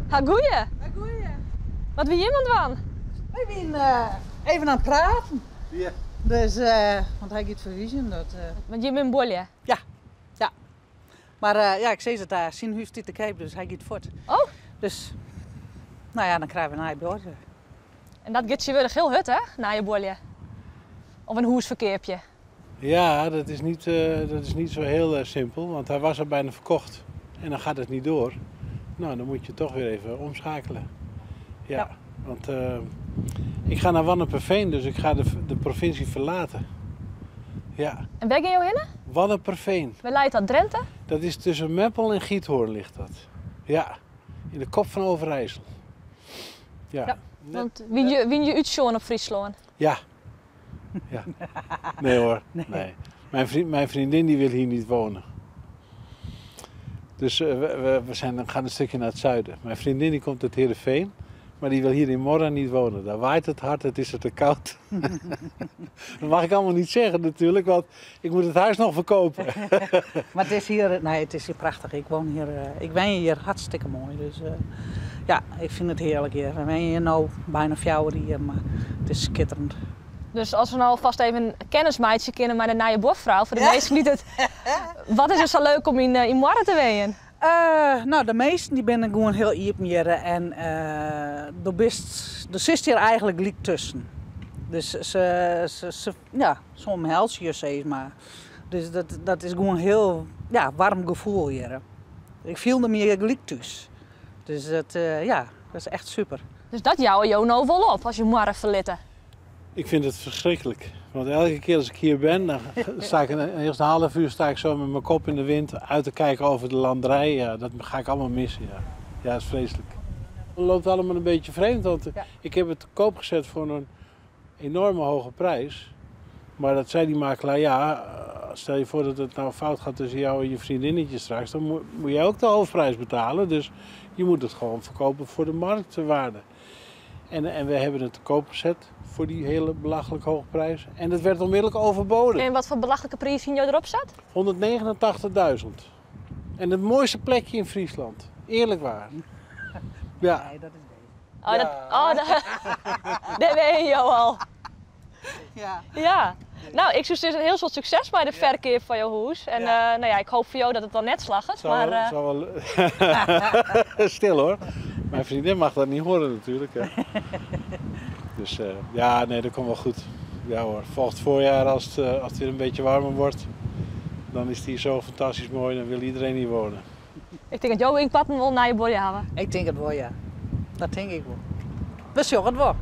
Ha goeie. Ha goeie. Wat wie jim oan it dwaan? Wy wienen even oan it praten. Ja. Dus, want hy giet ferhúzjen. Dat, Want jim binne buorlju? Ja, ja. Mar ja, ik sis it, syn hús stiet te keap, dus hy giet fuort. Oh. Dus, no ja, dan krije we in nije buorlju. En dat giet tsjintwurdich hiel hurd, hè? Nije buorlju. Of in hûs ferkeapje. Ja, dat is niet zo heel simpel, want hij was al bijna verkocht. En dan gaat het niet door. Nou, dan moet je toch weer even omschakelen. Ja, want ik ga naar Wanneperveen, dus ik ga de provincie verlaten. Ja. En wêr gean jo hinne? Wanneperveen. Wêr leit dat? Drenthe? Dat is tussen Meppel en Giethoorn ligt dat. Ja, in de kop van Overijssel. Ja. Net, Want wie je útsjoen op Fryslân? Ja. Ja. Nee hoor, nee. Mijn vriendin die wil hier niet wonen. Dus we gaan een stukje naar het zuiden. Mijn vriendin die komt uit Heerenveen, maar die wil hier in Moarre niet wonen. Daar waait het hard, het is er te koud. Dat mag ik allemaal niet zeggen natuurlijk, want ik moet het huis nog verkopen. Maar het is hier, nee, het is hier prachtig. Ik woon hier, ik wen hier hartstikke mooi. Dus ja, ik vind het heerlijk hier. We wonen hier nu bijna 4 jaar, maar het is schitterend. Dus als we nou alvast even kennis meitsje kinne mei de nije buorfrou, foar de minsken dy't it. Wat is der sa leuk om yn Moarre te wenjen? Nou, de meesten die binne gewoan hiel iepen hjir en do sitst hjir eigentlik gelyk tusken. Dus ja, se omhelze je, sis mar. Dus dat is gewoan hiel, ja, waarm gefoel hjir. Ik fielde my hjir gelyk thús. Dus ja, dat is echt super. Dus dat jouwe jo no wol op as je Moarre ferlitte? Ik vind het verschrikkelijk. Want elke keer als ik hier ben, dan sta ik eerst een half uur sta ik zo met mijn kop in de wind uit te kijken over de landerij. Ja, dat ga ik allemaal missen. Ja, ja, dat is vreselijk. Het loopt allemaal een beetje vreemd, want ik heb het te koop gezet voor een enorme hoge prijs. Maar dat zei die makelaar, ja, stel je voor dat het nou fout gaat tussen jou en je vriendinnetje straks, dan moet jij ook de hoofdprijs betalen. Dus je moet het gewoon verkopen voor de marktwaarde. En we hebben het te koop gezet voor die hele belachelijk hoge prijs. En dat werd onmiddellijk overboden. En wat voor belachelijke prijs ging jou erop zat? 189.000. En het mooiste plekje in Friesland. Eerlijk waar. Ja. Nee, dat is deze. Oh, daar ben je al. Ja. Ja. Nou, ik zou zeggen heel veel succes bij de verkeer van jouw huis. En, ik hoop voor jou dat het dan net slaagt. Zal wel Stil hoor. Mijn vriendin mag dat niet horen natuurlijk. Hè. Dus ja, nee, dat komt wel goed. Ja hoor, volgend voorjaar als het weer een beetje warmer wordt, dan is het hier zo fantastisch mooi, dan wil iedereen hier wonen. Ik denk dat jou in Kwatten wel naar je bordje hebben. Ik denk het wel, ja. Dat denk ik wel. We zullen het wel.